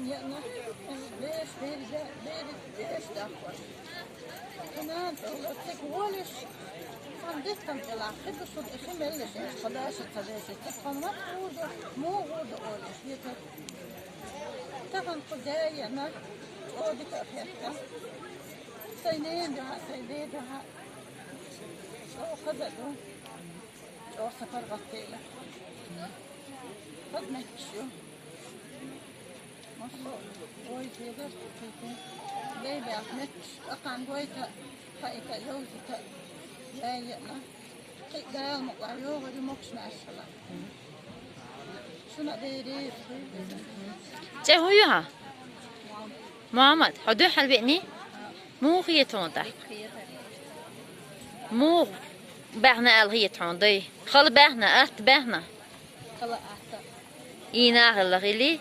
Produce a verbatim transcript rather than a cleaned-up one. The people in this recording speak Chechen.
Яна, беш, беш, беш, беш даккхар. Ханан, цига волаш, хан деттам чалах, хита шуд, хи меллаш, хадаш, цадеш, цига хан мат худа, мо худа олаш, ета. Тахан худа яна, оди кафета. Сайнен да, сайнен да. О, хазаду. О, сапар гаттейла. Хад мекшу. Масо, ой, дедер, дедер. Бейбе, мекш, акан гойта, хайта, йовзита. Яйяна. Хи, гайл мукла, йогори мокш машала. Шуна дери. Че ху юха? Мухаммад, ху дуьхьал веъни? Муха хетон тӀаккха? Муха баьхна аьлла хетон, дай? Хала баьхна, атта баьхна? Хала атта. Ийна хила хили?